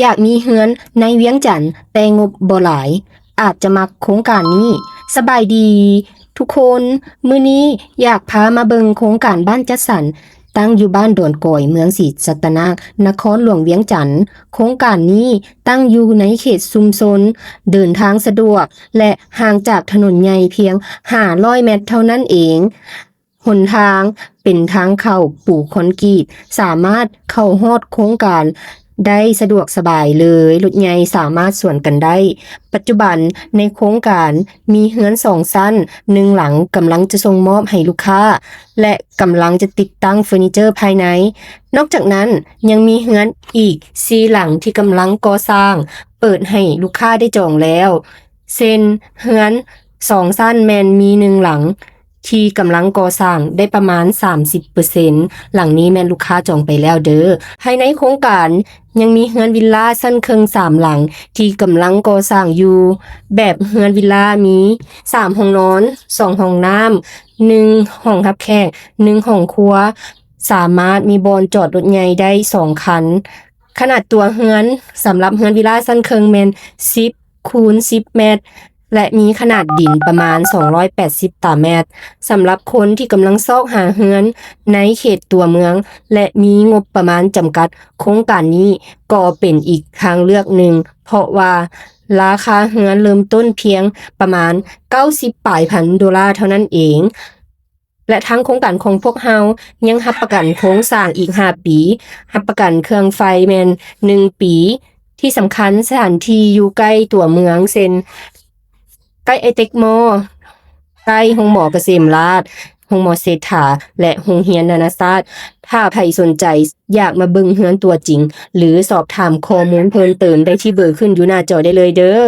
ຢາກມີເຮືອນໃນວຽງຈັນ ແຕ່ງົບບໍ່ຫຼາຍ ອາດຈະມັກໂຄງການນີ້. ສະບາຍດີທຸກຄົນ, ມື້ນີ້ຢາກພາມາເບິ່ງໂຄງການບ້ານຈັດສັນ ຕັ້ງຢູ່ບ້ານດອນກອຍ ເມືອງສີສັດຕະນາກ ນະຄອນຫຼວງວຽງຈັນ. ໂຄງການນີ້ຕັ້ງຢູ່ໃນເຂດຊຸມຊົນ, ເດີນທາງສະດວກ ແລະ ຫ່າງຈາກຖະໜົນໃຫຍ່ພຽງຫ້າຮ້ອຍແມັດເທົ່ານັ້ນເອງ. ຫົນທາງເປັນທາງເຂົ້າປູຄອນກຣີດ, ສາມາດເຂົ້າຮອດໂຄງການໄດ້ສະດວກສະບາຍເລີຍ, ລົດໃຫຍ່ສາມາດສວນກັນໄດ້. ປັດຈຸບັນໃນໂຄງການມີເຮືອນສອງຊັ້ນ ໜຶ່ງຫຼັງກຳລັງຈະສົ່ງມອບໃຫ້ລູກຄ້າ ແລະ ກຳລັງຈະຕິດຕັ້ງເຟີນີເຈີພາຍໃນ. ນອກຈາກນັ້ນຍັງມີເຮືອນອີກສີ່ຫຼັງທີ່ກຳລັງກໍ່ສ້າງ ເປີດໃຫ້ລູກຄ້າໄດ້ຈອງແລ້ວ. ເຊັ່ນ ເຮືອນສອງຊັ້ນແມ່ນມີໜຶ່ງຫຼັງທີ່ກຳລັງກໍ່ສ້າງໄດ້ປະມານສາມສິບເປີເຊັນ, ຫຼັງນີ້ແມ່ນລູກຄ້າຈອງໄປແລ້ວເດີ້. ພາຍໃນໂຄງການຍັງມີເຮືອນວິລລາຊັ້ນເຄິ່ງສາມຫຼັງທີ່ກຳລັງກໍ່ສ້າງຢູ່. ແບບເຮືອນວິລລາມີສາມຫ້ອງນອນ, ສອງຫ້ອງນ້ຳ, ໜຶ່ງຫ້ອງຮັບແຂກ, ໜຶ່ງຫ້ອງຄົວ, ສາມາດມີບ່ອນຈອດລົດໃຫຍ່ໄດ້ສອງຄັນ. ຂະໜາດຕົວເຮືອນສຳລັບເຮືອນວິລລາຊັ້ນເຄິ່ງແມ່ນສິບ ຄູນສິບແມັດ ແລະ ມີຂະໜາດດິນປະມານສອງຮ້ອຍແປດສິບຕາແມັດ. ສຳລັບຄົນທີ່ກຳລັງຊອກຫາເຮືອນໃນເຂດຕົວເມືອງ ແລະ ມີງົບປະມານຈຳກັດ, ໂຄງການນີ້ກໍເປັນອີກທາງເລືອກໜຶ່ງ, ເພາະວ່າລາຄາເຮືອນເລີ່ມຕົ້ນພຽງປະມານເກົ້າສິບປາຍພັນໂດລາເທົ່ານັ້ນເອງ. ແລະ ທາງໂຄງການຂອງພວກເຮົາຍັງຮັບປະກັນໂຄງສ້າງອີກຫ້າປີ, ຮັບປະກັນເຄື່ອງໄຟແມ່ນໜຶ່ງປີ. ທີ່ສຳຄັນ, ສະຖານທີ່ຢູ່ໃກ້ຕົວເມືອງ ເຊັ່ນ ໃກ້ໄອເຕັກມໍ, ໃກ້ໂຮງໝໍກະເສມລາດ, ໂຮງໝໍເສດຖາ ແລະ ໂຮງຮຽນນານາຊາດ. ຖ້າໃຜສົນໃຈຢາກມາເບິ່ງເຮືອນຕົວຈິງ ຫຼື ສອບຖາມຂໍ້ມູນເພີ່ມເຕີມໄດ້ທີ່ເບີຂຶ້ນຢູ່ໜ້າຈໍໄດ້ເລີຍເດີ້.